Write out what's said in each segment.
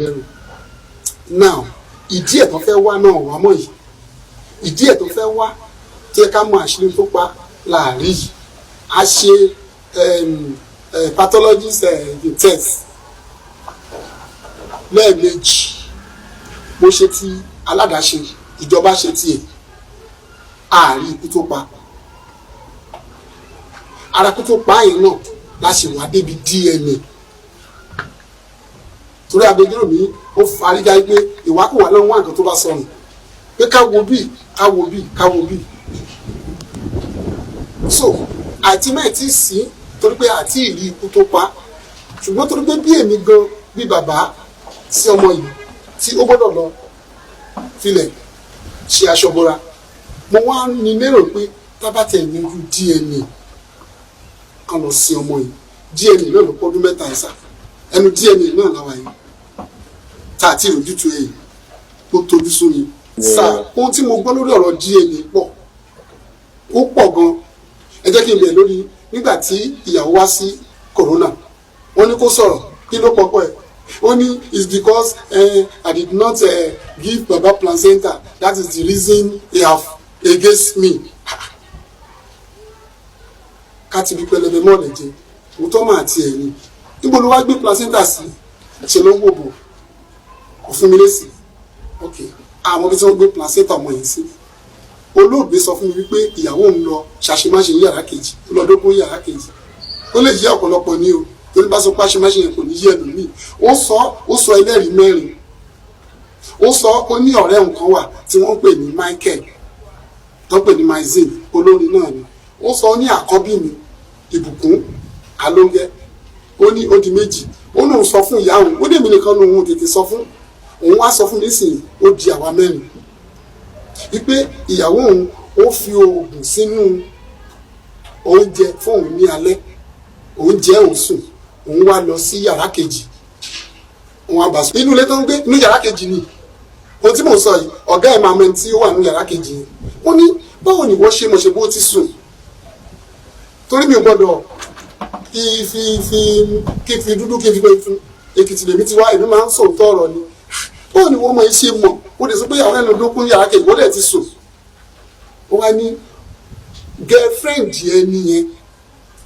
Lẹ́rù now, ìdí ẹ̀ tó fẹ́ wá náà wá mọ̀ yìí, ìdí ẹ̀ tó fẹ́ wá tí ẹ ká mọ àṣírí tó pa láàrin yìí. A ṣe pathologist test lẹ́ẹ̀mejì. Mo ṣe ti aládàáṣe, ìjọba ṣe tiẹ̀, ààrí ikú tó pa ara kú tó pa yẹn náà la ṣe wá débi DNA, torí agbẹjọ́rò mi ó fariga pé ìwákùwà náà wà, nǹkan tó bá sọnù, pé ká wo bí, ká wo bí, ká wo bí. So àti mẹ́ẹ̀ tí sí, torí pé àti ìrí ikú tó pa, ṣùgbọ́n torí pé bí èmi gan bí bàbá sí ọmọ yìí tí ó gbọ́dọ̀ lọ filẹ̀ ṣe aṣọ bora, mo wá ní lérò pé tábàtẹ̀ yanjú DNA kan lọ sí ọmọ yìí. DNA náà ló pọ́dún 3 ẹ̀sà, ẹnu DNA náà làwà yìí tá àti ìròjútu èyí tó tójú sú mi sá. Ohun tí mo gbọ́ lórí ọ̀rọ̀ DNA pọ̀, ó pọ̀ gan. Ẹ jẹ́ kí n bẹ̀rẹ̀ lórí nígbà tí ìyàwó wá sí coroner, wọ́n ní kó sọ̀rọ̀, kí ló pọ̀pọ̀ ẹ̀. Ó ní it's because I did not give baba placenta, that is the reason he have against me. Ká ti bí pẹlẹbẹ mọ́ọ̀lẹ̀ jẹ òótọ́ máa ti ẹ̀ ní níbo ló wá gbé placenta sí? Ṣe ló ń wò bọ̀, kò fún mi lésì. Ok, àwọn ibi tí wọ́n gbé placenta ọmọ yìí sí, olóògbé sọ fún mi wípé ìyàwó òun lọ ṣàṣemáṣe ní yàrá kejì, ó lọ dógún yàrá kejì. Ó lè yí ọ̀pọ̀lọpọ̀ ní o, torí bá sọ pé àṣemáṣe yẹn kò ní yí ẹlòmíì. Ó sọ, ó sọ ẹlẹ́rìí mẹ́rin. Ó sọ, ó ní ọ̀rẹ́ nǹkan wà tí wọ́n ń pè ní Michael, tó ń pè ní Mizine, olórin náà ni. Ó sọ ní àkọ́bí mi, Ìbùkún Alóńgẹ́. Ó ní ó di méjì. Ó lóun sọ fún ìyá òun, ó ní èmi nìkan lòun tètè sọ fún, òun wá sọ fún nísìnyí, ó di àwa mẹ́rin, wípé ìyàwó òun ó fi oògùn sínú oúnjẹ fún òun ní alẹ́, òun jẹ, òun sùn, òun wá lọ sí yàrá kejì, òun á bá sùn. Inú ilé tó ń gbé, inú yàrá kejì ni ohun tí mò ń sọ yìí. Ọ̀gá ẹ̀ máa mọ ẹni tí ó wà nínú yàrá kejì yẹn. Ó ní báwo ni wọ́n ṣe mọ̀ ṣe bó ti sùn, torí mi ò gbọ́dọ̀ kí fi fi kí fi dúdú kí fi pé fún Èkìtì lèmi ti wá, èmi máa ń sòótọ́ ọ̀rọ̀ ni. Báwo ni wọ́n mọ̀ ṣe mọ̀? Ó lè sọ pé àwọn ẹnu lókun yàrá kejì, wọ́n dẹ̀ ti sùn. Ó wá ní girlfriend yẹn nìyẹn,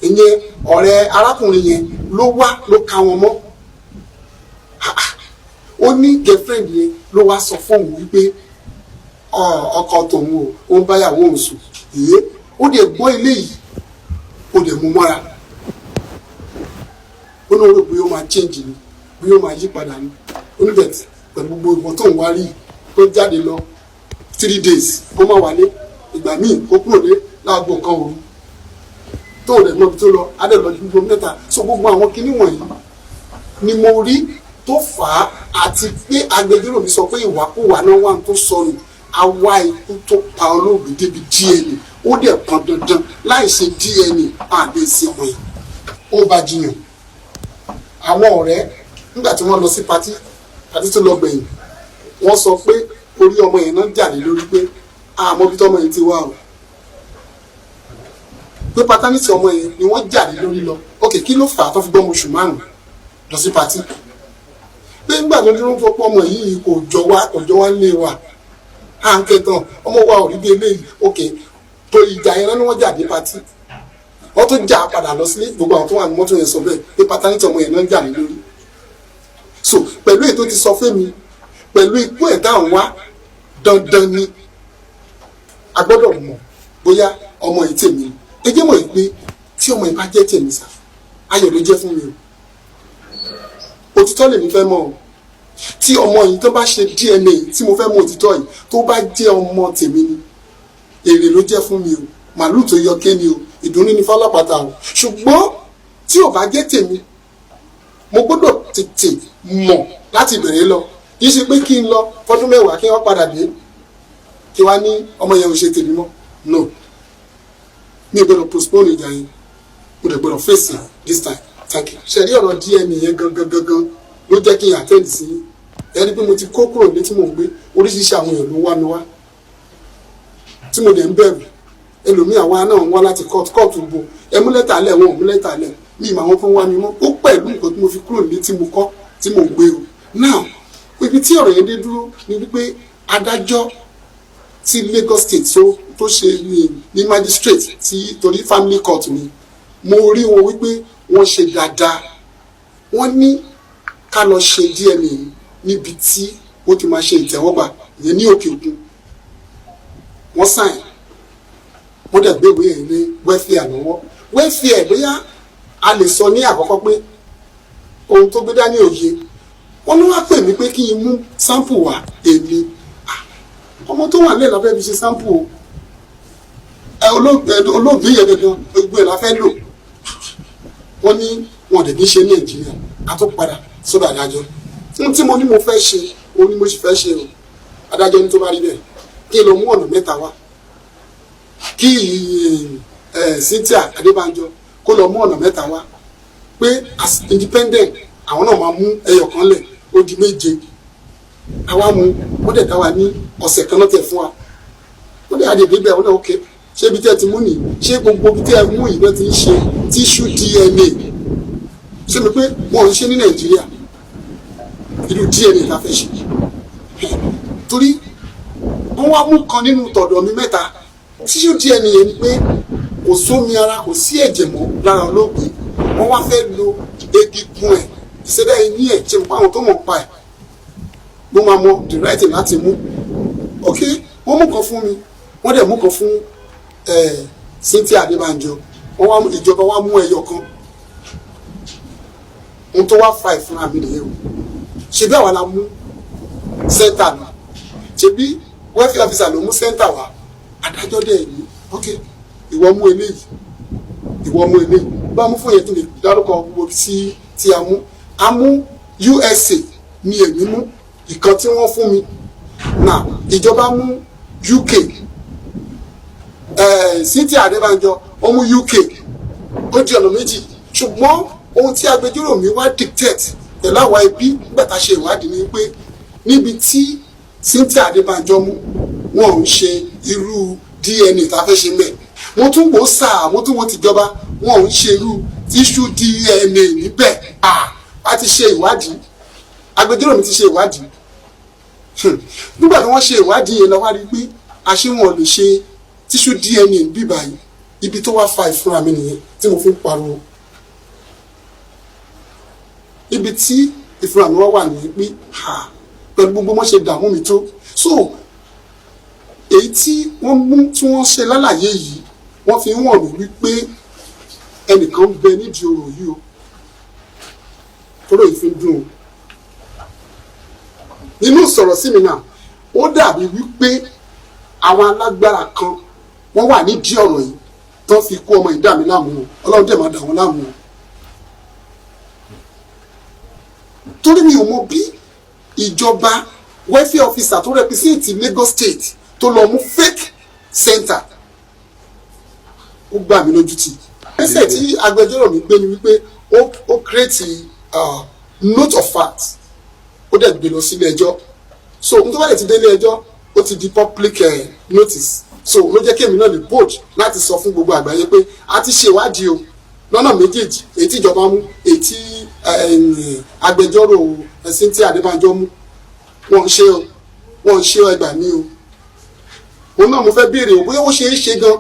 ìyẹn ọ̀rẹ́ arákùnrin yẹn ló wá ló ka wọn mọ́. Ó ní girlfriend yẹn ló wá sọ fóun wípé ọkọ tòun o, ó ń báyàwó òun sùn. Ìyé ó dẹ̀ gbọ́ ilé yìí, ó dẹ̀ mú mọ́ra. Ó ní orí bóyá ó máa change ni, bóyá ó máa yí padà ni. Ó ní bẹ̀tẹ̀ pẹ̀lú gbogbo ìwọ̀n tó ń wá rí, tó jáde lọ 3 days kó má wálé, ìgbà míì kó kúrò ní láago kan òru, tó rẹ̀ mọ́bi tó lọ, á dẹ̀ lọ gbogbo mẹ́ta. So gbogbo àwọn kinní wọ̀nyí ni mo rí tó fà á, àti pé agbẹjọ́rò mi sọ pé ìwàkúwà náà wà tó sọnù. Àwa ikú tó pa olóògbé débi DNA, ó dẹ̀ pọn dandan, láì ṣe DNA àdé sí ọmọ yìí. Ó bá jiyàn. Àwọn ọ̀rẹ́, nígbà tí wọ́n lọ sí party, party tó lọ gbẹ̀yìn, wọ́n sọ pé orí ọmọ yẹn náà jà lé lórí, pé àmọ́ bí tọ́mọ yẹn ti wá o, pé paternity ọmọ yẹn ni wọ́n jà lé lórí lọ. Ok, kí ló fà á tó fi gbọ́mọ oṣù 5 lọ sí party? Pé nígbà tó dúró fún ọmọ yìí, kò jọ wá, kò jọ wá lé wa, à ń kẹtàn ọmọ wa ò rí bí eléyìí. Ok, tó ìjà yẹn ni wọ́n jà dé party, wọ́n tún jà padà lọ sílé. Gbogbo àwọn tó wà ní mọ́tò yẹn sọ bẹ́ẹ̀ pé paternity ọmọ yẹn náà jà lé lórí. So pẹ̀lú ètò ti sọ fún mi, pẹ̀lú ikú ẹ̀ táwọn wá, dandan ni a gbọ́dọ̀ mọ̀ bóyá ọmọ yìí tèmi ni. Ẹ jẹ́ mọ̀ pé tí ọmọ yìí bá jẹ́ tèmi sá, ayọ̀ ló jẹ́ fún mi o. Òtítọ́ lèmi fẹ́ mọ̀ o. Tí ọmọ yìí tó bá ṣe DNA tí mo fẹ́ mọ̀ òtítọ́ yìí, tó bá jẹ́ ọmọ tèmi ni, èrè ló jẹ́ fún mi o, màálù tó yọ ké ni o, ìdùnnú ni fọlọ́pàá o. Ṣùgbọ́n tí ò bá jẹ́ tèmi, mo gbọ́dọ̀ tètè mọ̀ láti bẹ̀rẹ̀ lọ. Kì í ṣe pé kí n lọ fọdún 10 kí wọ́n padà dé, kí wá ní ọmọ yẹn ò ṣe tèmi mọ́. No, mi ò gbọ́dọ̀ postpone ìjà yẹn, mo dẹ̀ gbọ́dọ̀ face it this time. Thank you. Ṣe rí ọ̀rọ̀ DNA yẹn gangan gangan ló jẹ́ kí n attend sí ẹ rí pé mo ti kó kúrò ní tí mò ń gbé. Oríṣiríṣi àwọn èèyàn ló wá mi wá tí mo dẹ̀ ń bẹ̀rù. Ẹlòmíì, àwa náà ń wá láti court, court bo ẹ mú lẹ́tà lẹ̀, wọn ò mú lẹ́tà lẹ̀, mi ìmọ̀ àwọn tó ń wá mi mọ́. Ó pẹ̀lú nǹkan tí mo fi kúrò nílé tí mo kọ́ tí mò ń gbé o. Now, ibi tí ọ̀rọ̀ yẹn dé dúró ni wípé adájọ́ tí Lagos State tó ṣe ní magistrate tí, torí family court ni, mo rí wọn wípé wọ́n ṣe dáadáa. Wọ́n ní ká lọ ṣe DNA níbi tí ó ti máa ṣe ìtẹ́wọ́gbà, ìyẹn ní òkè òkun. Wọ́n sign, wọ́n dẹ̀ gbé ìwé yẹn lé welfare lọ́wọ́. Welfare, bóyá a lè sọ ní àkọ́kọ́ pé ohun tó gbé dání òye wọ́n ló wá pè mí pé kí n mú sample wá. Èmi, ọmọ tó wà nílẹ̀ la fẹ́ fi ṣe sample o. Ẹ olóògbé yẹn gangan, gbogbo ẹ̀ la fẹ́ lò. Wọ́n ní wọn dẹ̀ ní ṣe ní Nàìjíríà. A tún padà sọ́dọ̀ adájọ́. Ohun tí mo ní mo fẹ́ ṣe, òun ni mo sì fẹ́ ṣe o. Adájọ́ ní tó bá rí bẹ́ẹ̀, kí n lọ mú ọ̀nà mẹ́ta wá, kí Cynthia Adébánjọ kó lọ mú ọ̀nà mẹ́ta wá, pé as independent àwọn náà máa mú ẹyọ kan lẹ̀, ó di méje. Àwa mú, wọ́n dẹ̀ dá wa ní ọ̀sẹ̀ kan náà tẹ̀ fún wa. Wọ́n dẹ̀ adé débẹ̀, wọ́n dẹ̀ ok, ṣé ibi tẹ́ ẹ ti mú nìyí? Ṣé gbogbo ibi tẹ́ ẹ mú yìí náà ti ń ṣe tissue DNA? Ṣé mi pé wọ́n ń ṣe ní Nàìjíríà irú DNA la fẹ́ ṣe? Torí wọ́n wá mú kan nínú tọ̀dọ̀ mi mẹ́ta. Tissue DNA yẹn ni pé kò sómi ara, kò sí ẹ̀jẹ̀ mọ́ lára olóògbé. Wọ́n wá fẹ́ lo egungun ẹ̀, ìṣẹ̀dá eyín ẹ̀. Ṣe mọ̀ pé àwọn tó mọ̀ pa ẹ̀ ló máa mọ the right thing láti mú? Ok, wọ́n mú kan fún mi, wọ́n dẹ̀ mú kan fún Cynthia Adébánjọ. Wọ́n wá, ìjọba wá mú ẹyọ kan. Ohun tó wá fa ìfúnra mi nìyẹn o. Ṣebí àwa la mú center lọ, ṣebí welfare officer ló mú center wá. Adájọ́ dẹ̀ ní ok, ìwọ mú eléyìí, ìwọ mú eléyìí. Bá mú fún yẹn kí n lè dárúkọ gbogbo tí a mú. A mú USA ní èmi mú ìkan tí wọ́n fún mi náà. Ìjọba mú UK, Cynthia Adébánjọ ó mú UK, ó di ọ̀nà méjì. Ṣùgbọ́n ohun tí agbẹjọ́rò mi wá dictate pẹ̀lú àwa ẹbí nígbà tá a ṣe ìwádìí ni pé níbi tí Cynthia Adébánjọ mú, wọn ò ń ṣe irú DNA tá a fẹ́ ṣe mẹ́. Mo tún wò sáà, mo tún wò tìjọba, wọn ò ń ṣe irú tissue DNA níbẹ̀. A ti ṣe ìwádìí, agbẹjọ́rò mi ti ṣe ìwádìí. Nígbà tí wọ́n ṣe ìwádìí yẹn lọ, wá rí i pé àṣé wọn lè ṣe tissue DNA bí báyìí. Ibi tó wá fa ìfúnra mi nìyẹn tí mo fi ń pariwo. Ibi tí ìfúnra mi wá wà nìyẹn pé ha, pẹ̀lú gbogbo wọn ṣe dààmú mi tó so, èyí tí wọ́n mú tí wọ́n ṣe lálàyé yìí, wọ́n fi ń wọ̀n mí wípé ẹnìkan ń bẹ nídìí ọ̀rọ̀ yìí o. Tóró yìí fi ń dùn o nínú sọ̀rọ̀ sí mi náà. Ó dàbí wípé àwọn alágbára kan wọ́n wà nídìí ọ̀rọ̀ yìí tó fi kó ọmọ ìdá mi láàmú o. Ọlọ́run dẹ̀ máa dà wọ́n láàmú o, torí mi ò mọ bí ìjọba, welfare officer tó represent Lagos State, tó lọ mú fake center. Ó gbà mí lójú tì. Ẹsẹ̀ tí agbẹjọ́rò mi gbé ni wípé ó create note of fact, ó dẹ̀ gbé lọ sílé ẹjọ́. So n tó bá lè ti délé ẹjọ́, ó ti di public notice. So ló jẹ́ kí èmi náà lè bold láti sọ fún gbogbo àgbáyé pé a ti ṣe ìwádìí o lọ́nà méjèèjì, èyí tí ìjọba mú, èyí tí agbẹjọ́rò Cynthia Adébánjọ mú. Wọ́n ń ṣe o, wọ́n ń ṣe o, ẹgbà mí o. Òun náà mo fẹ́ béèrè o, bóyá ó ṣe é ṣe gan.